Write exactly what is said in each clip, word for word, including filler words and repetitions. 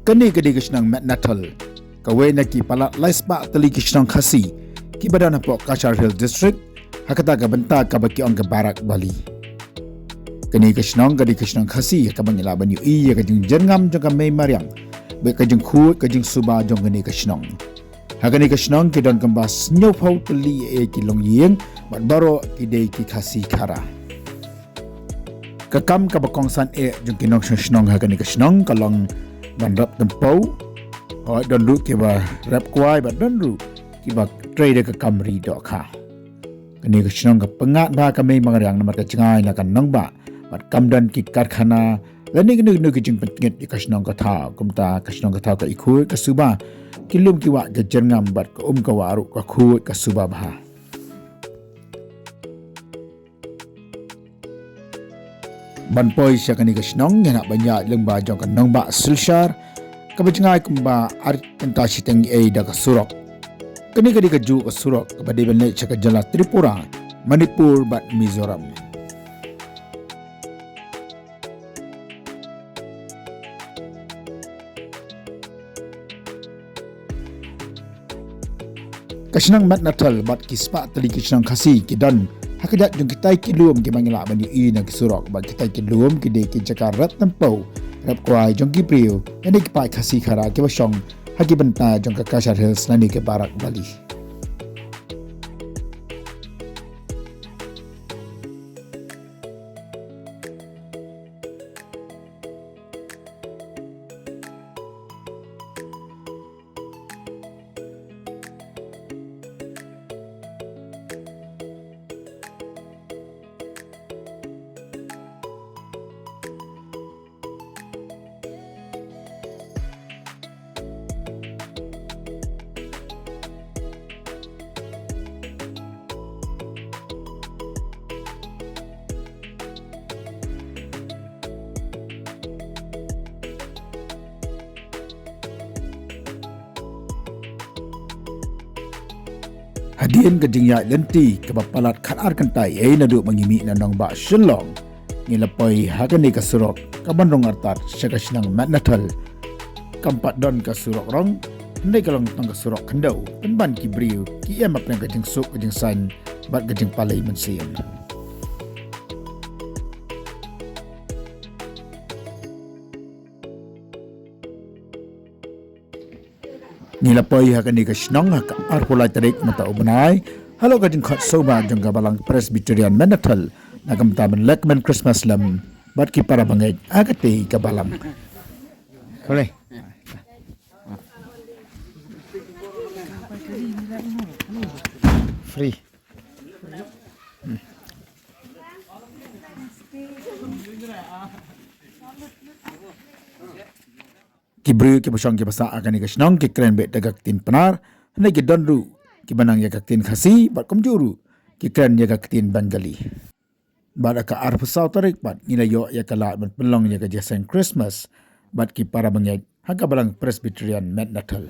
Kane ka dei ka shnong Metnathal, kawei na ki palat lai spah tylli ki shnong Khasi kiba don hapoh Cachar Hill District, ha kata ka bynta kaba ki ong ka Barak Valley. Kane ka shnong ka dei ka shnong Khasi ha kaba ngi lah ban ïohi ïa ka jingjyrngam jong ka mei mariang bad ka jingkhuid ka jingsuba jong kane ka shnong. Ha kane ka shnong ki don kumba hynñiewphew tylli ïa ki longïing bad baroh ki dei ki Khasi Khara. Ka kam kaba kongsan eh jong ki nongshong shnong ha kane ka shnong ka long ban rep tympew. Hooid, don ruh kiba rep kwai bad don ruh kiba trei da ka kam ri dohkha. Kane ka shnong ka pyngngad bha ka mei mariang namar ka jngai na ka nongbah bad kam don ki karkhana lane kano kano ki jingpyntngit ïa ka shnong ka thaw. Kumta ka shnong ka thaw ka ikhuid ka suba, ki lum ki wah ka jyrngam bad ka um ka wah ruh ka khuid ka suba bha. Ban poi sha kane ka shnong ngin hap ban ïaid lyngba jong ka nongbah Silshar kaba jngai kumba ar kynta shiteng ei da ka surok. Kane ka dei kajuh ka surok kaba dei ban leit sha ka jylla Tripura, Manipur bad Mizoram. Ka shnong Metnathal bad ki spah tylli ki shnong Khasi ki don ha ka jait jong kitai ki lum kiba ngi lah ban ïohi na ki surok, bad kitai ki lum ki dei ki jaka rep tympew rep kwai jong ki briew, ïa ki paid Khasi Khara kiba shong ha ki bynta jong ka Cachar Hills lane ka Barak Valley. Hadien ka jingïaid lynti kaba palat khatar kynta ei naduh ba ngi mih na nongbah Shillong, ngi la poi ha kane ka surok kaban rung artat sha ka shnong Metnathal. Kam pat don ka surok rong, hynrei ka long tang ka surok khyndew, pynban ki briew ki ïam hapdeng ka jingsuk ka jingsaiñ bad ka jingpalei mynsiem. Ngi la poi ha kane ka shnong ha ka arphew lai tarik mynta u bnai, halor ka jingkhot sngewbha jong ka Balang Presbyterian Metnathal na ka bynta ban leh ban Christmas lem bad ki para bangeit ha katei ka balang. Khublei. Free. Ki briew kiba shong kiba sah ha kane ka shnong ki kren beit da ka ktien Pnar, hynrei ki don ruh kiba nang ïa ka ktien Khasi bad kumjuh ruh ki kren ïa ka ktien Bengali. Bad ha ka arphew saw tarik pat ngi la ïoh ïa ka lad ban pynlong ïa ka jingïaseng Christmas bad ki para bangeit ha ka Balang Presbyterian Metnathal.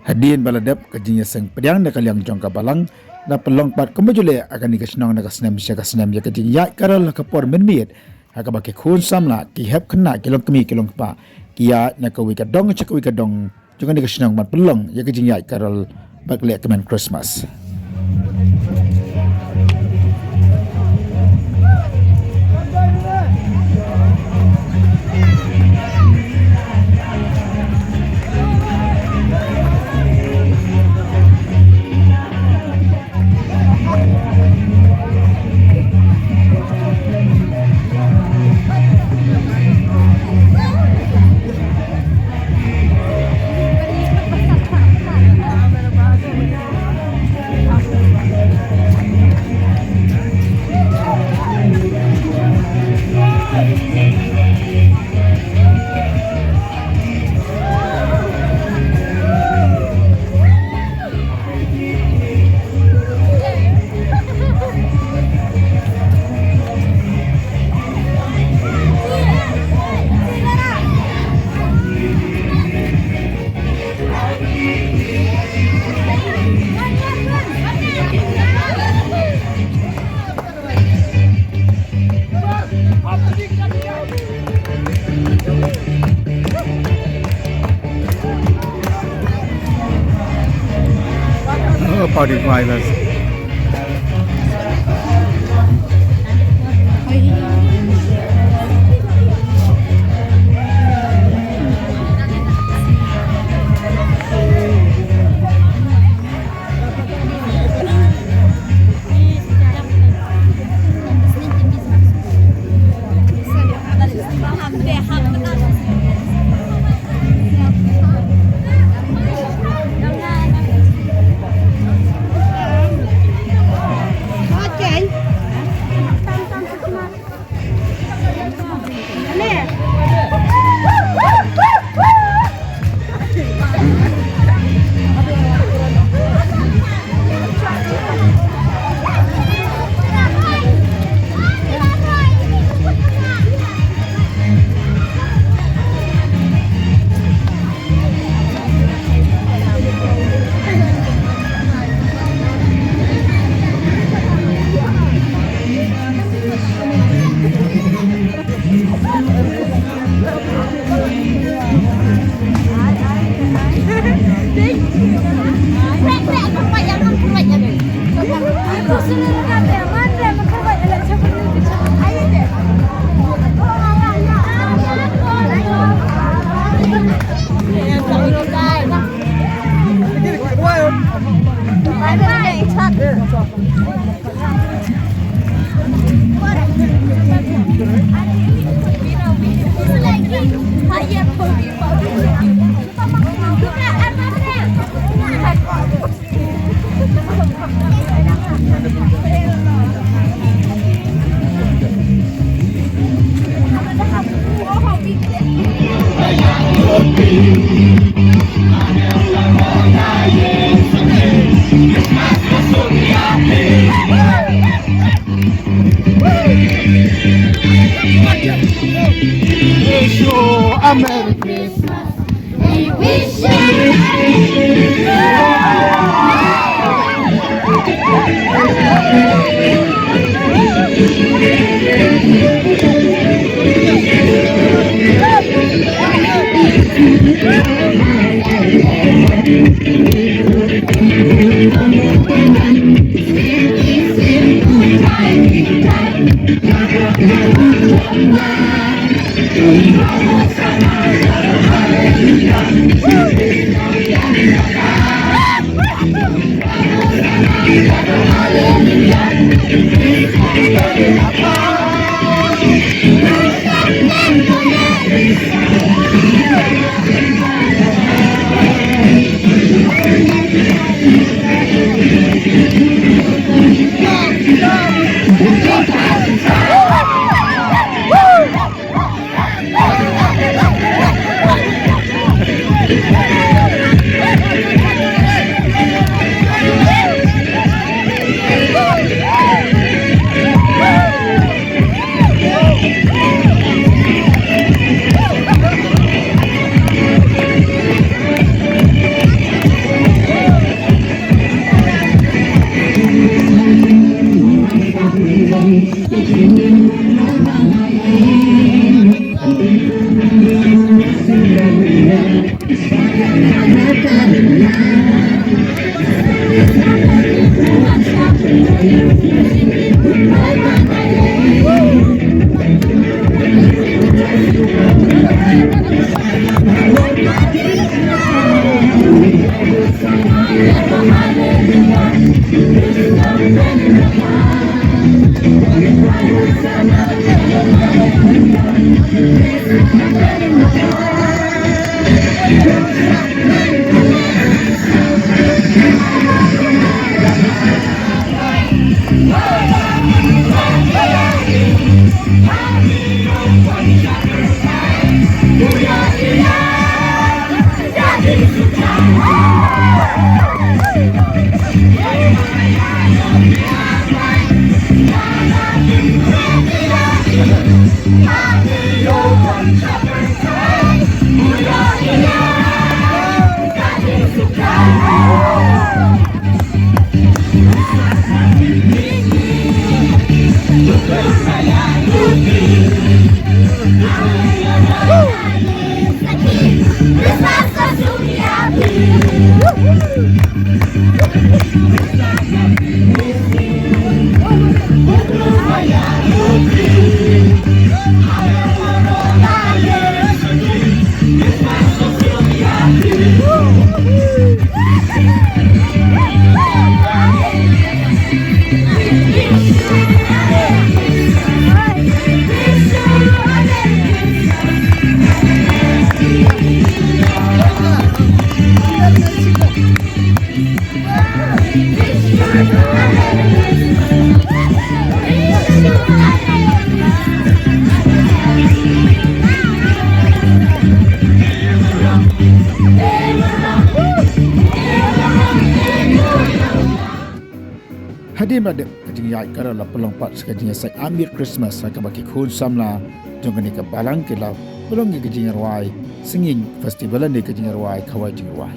Hadien ba la dep ka jingïaseng pdiang na ka liang jong ka balang, da pynlong pat kumba ju leh ha kane ka shnong na ka snem sha ka snem ïa ka jingïaid carol ha ka por mynmiet, ha kaba ki khun samla, ki hep khynnah, ki longkmie, ki longkpa, ki ïaid na kawei ka dong sha kawei ka dong jong kane ka shnong ban pynlong ïa ka jingïaid carol bad leh kmen Christmas. Oh, party violence. Wish you a Merry Christmas. We wish you a Merry Christmas. Hadien ba dep ka jingïaid ka la pynlong pat sa ka jingïaseng Amir Christmas ha kaba ki khun samla jong kane ka balang ki la pynlong ïa ka jingïarwai singing festival ne ka jingïarwai khawai jingrwai.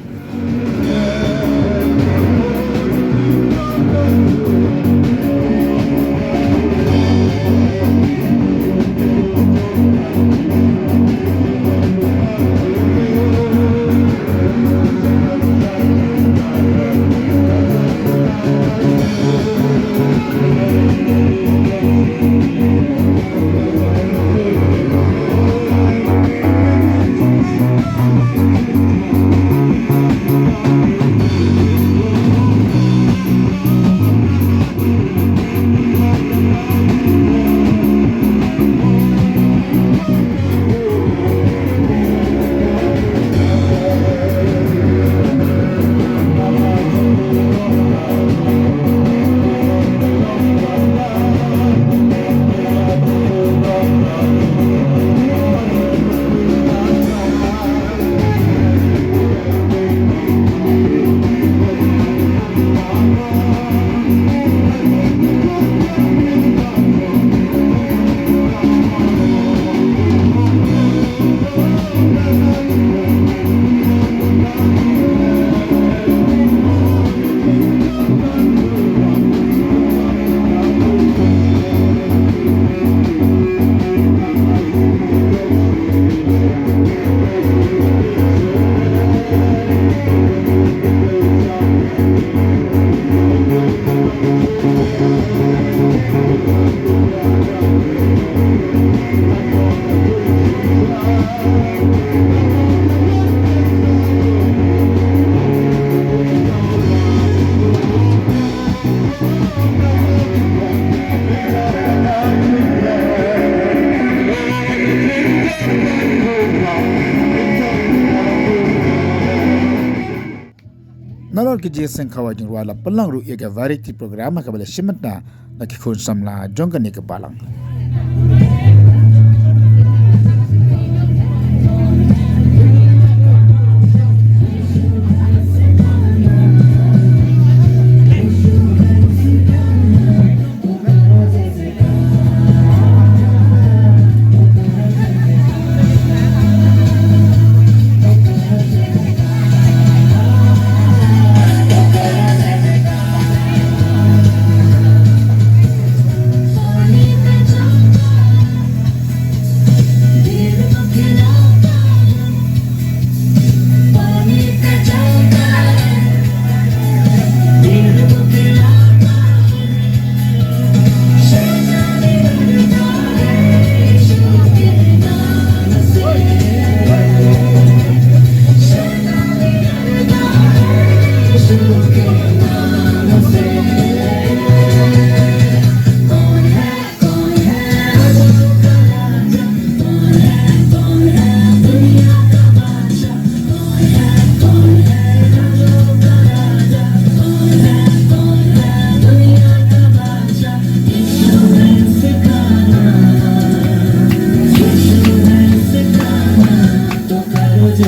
Nalor ki jingïaseng khawai jingrwai la pynlong ruh ïa ka variety program ha kaba la shim bynta na ki khun samla jong kane ka balang. Ha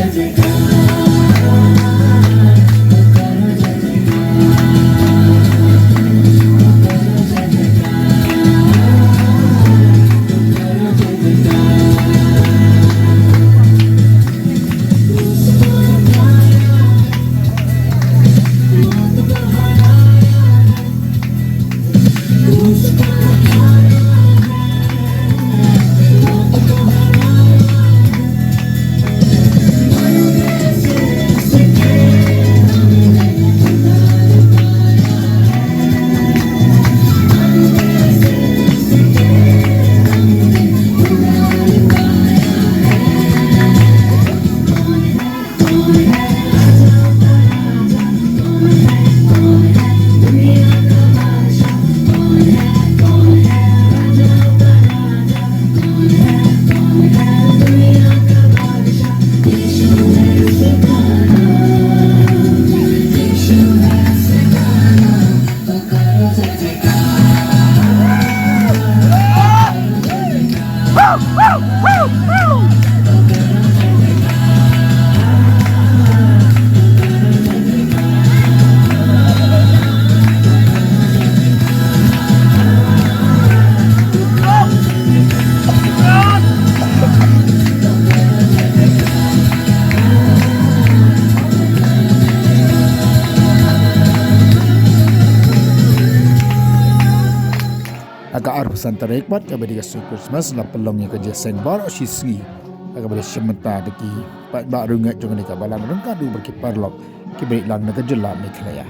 ka arphew san tarik pat, kaba dei ka sngi Christmas, la pynlong ïa ka jingïaseng baroh shi sngi. Ha kaba la shim bynta da ki paidbah riewngeit jong kane ka balang ryngkat bad ki paralok kiba ïaid lang na ka jylla Meghalaya.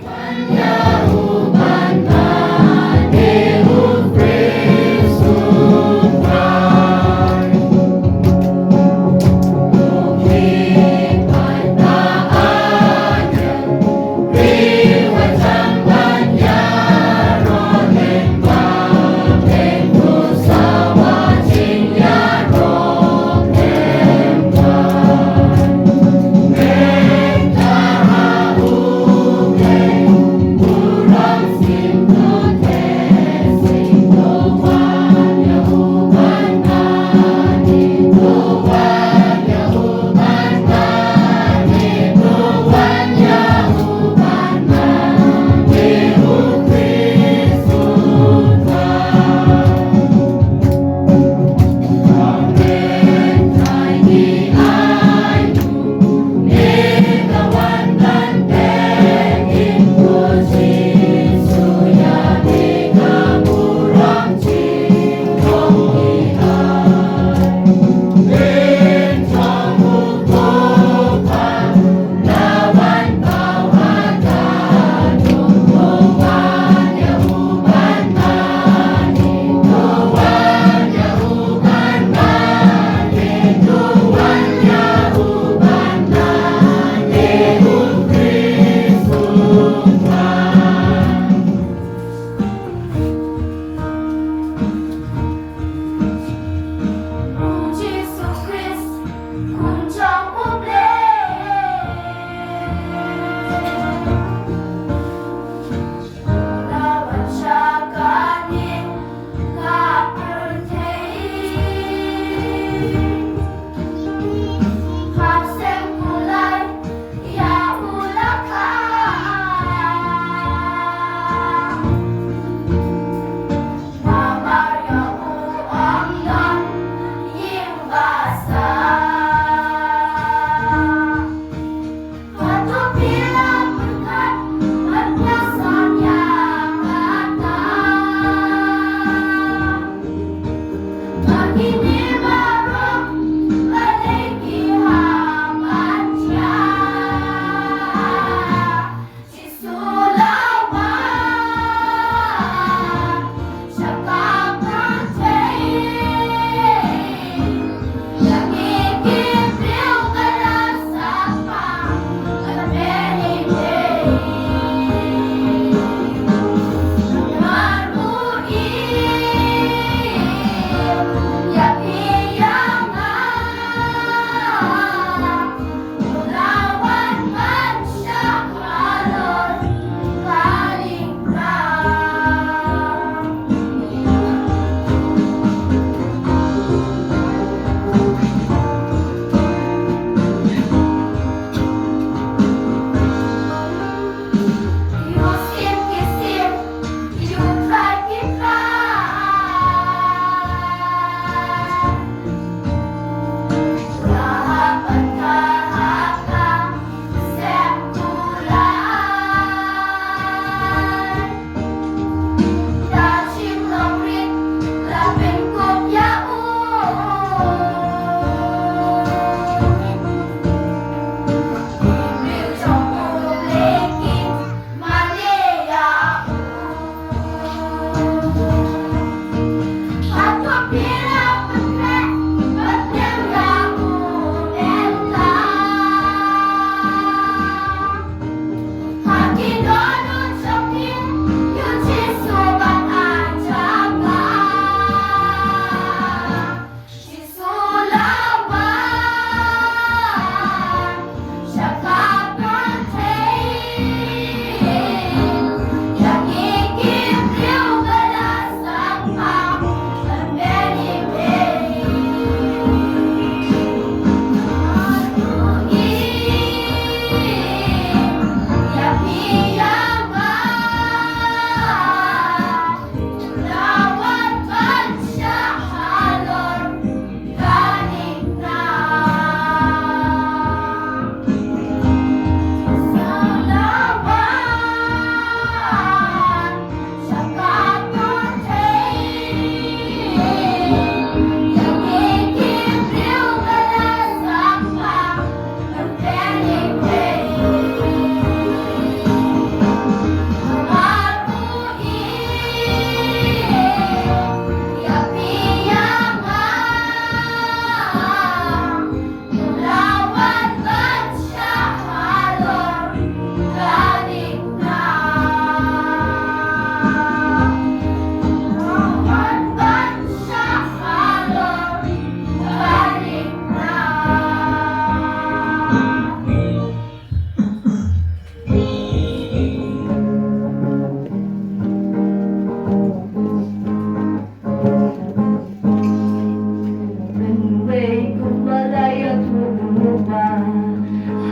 Ba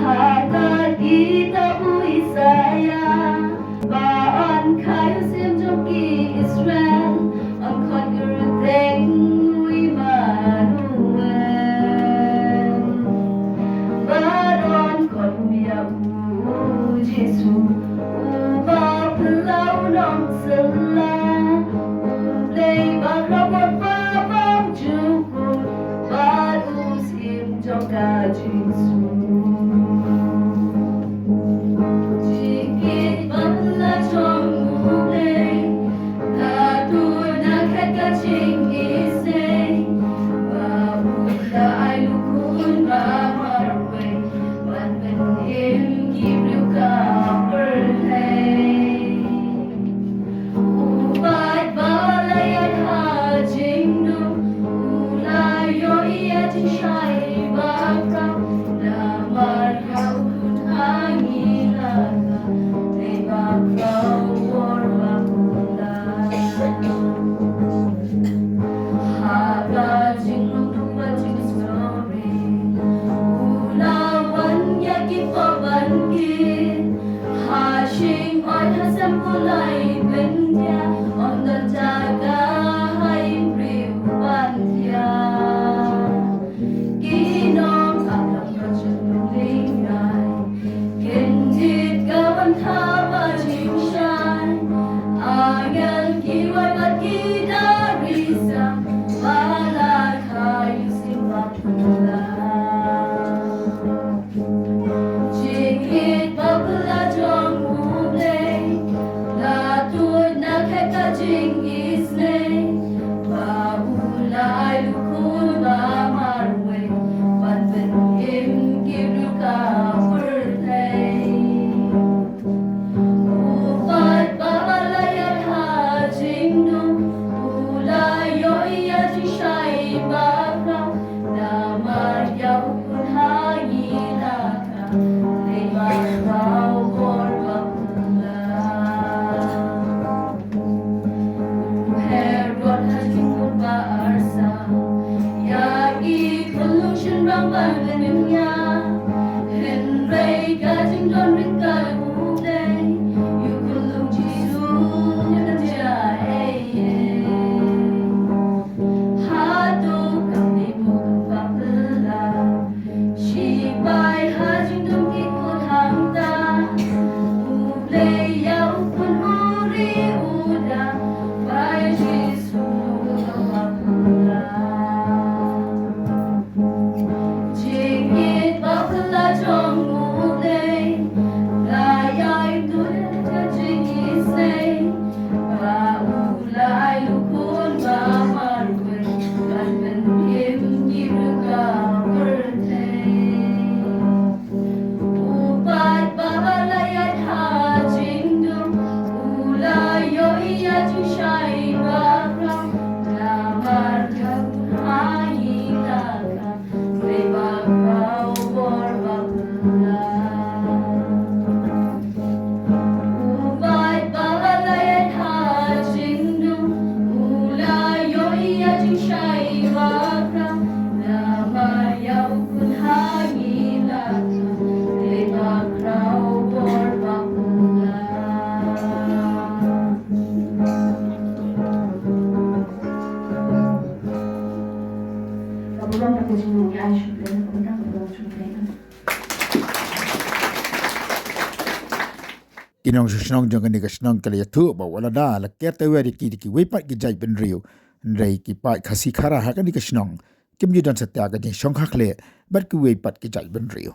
ha ka kitab u Isaïah, ba yn khaïi u sim jong ki Israel, yn khot kyrteng u Immanuel. Bad yn khot ïa u Jisu, uba pynlong nongkylla, U Blei ba khraw bor ba bymjukut, bad u Sim jong ka jingsngew. Jingkit ba phylla jong U Blei, la tuid na khat ka jingisynei, ba u la ai u Khun ba marwei, ban pynim ki briew ka pyrthei. U paid ba la ïaid ha jingdum, u la ïoh ïa jingshai bakhraw, namar ïa u Khun ha ngi la kha, Blei bakhraw bor bakla. Ha ka jinglong duh bad jingsngewrit, u la wan ïa ki paw ban kit. Ha shyngoid ha sem u la pyndiah, ym don jaka ha i briew ban thiah. Ki nongap lam ka jingdum lyngngai, kyndit ka bynta ba jingshai. Angel ki rwai bad ki dari sam, ba la khaïi u Sim ba phylla. Jingkit ba phylla jong U Blei, la tuid na khat ka jingisynei, ba u la ai u Khun ba marwei, ban pynim ki briew ka pyrthei. U paid ba la ïaid ha jingdum, u la ïoh ïa jingshai bakhraw, namar ïa u Khun ha ngi la kha, Blei bakhraw bor bakla. U Herod ha jingmut ba arsaw ïa ki khyllung shynrang ban pynïap, hynrei ka jingdon rit ka U Blei, ïa u khyllung Jisu ym jia ei ei. Hato kam dei ba phylla, shipai ha jingdum ki kut hangta, U Blei ïa u Khun u ri u da, bai Jisu ba phylla. Jingkit ba phylla jong U Blei, la ïai tuid ka jingisynei, ba u la ai u Khun ba marwei, ban pynim ki briew ka pyrthei. U paid ba la ïaid ha jingdum, u la ïoh ïa jingshai bakhraw, namar ïa u Khun ha ngi la kha, Blei bakhraw bor bakla. U paid ba la ïaid ha jingdum, u la ïoh ïa jingshai bakhraw, namar ïa u Khun ha ngi la kha, Blei bakhraw bor bakla. Ka burom bad ka jingnang ïa U Blei, ka bynta ka burom U Blei. Ki nongshong shnong jong kane ka shnong ki la ïathuh ba wat lada la ker tawei da ki, da kiwei pat ki jaitbynriew, hynrei ki paid Khasi Khara ha kane ka shnong kim ju don satia ka jingshong khakhleh bad kiwei pat ki jaitbynriew.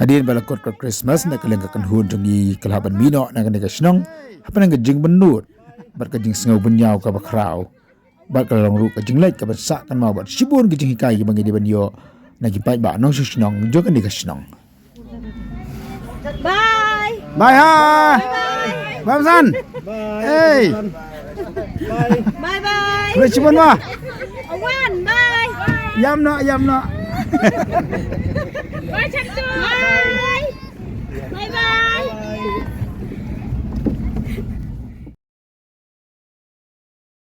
Hadien ba la kut ka Christmas, na ka liang ka kynhun jong ngi ka la ban mih noh na kane ka shnong hapdeng ka jingbynnud bad ka jingsngew bynñiaw kaba khraw. Bad ka la long ruh ka jingleit ka ban sah kynmaw bad shibun ki jinghikai kiba ngi dei ban ïoh na ki paidbah nongshong shnong jong kane ka shnong. Bye. Bye ha. Bye bye. Bye, San. Bye. Hey. Bye. Bye bye. Khublei shibun ma. Awan, bye. Ïam noh, ïam noh. Bye, Chantu. Bye. Bye bye.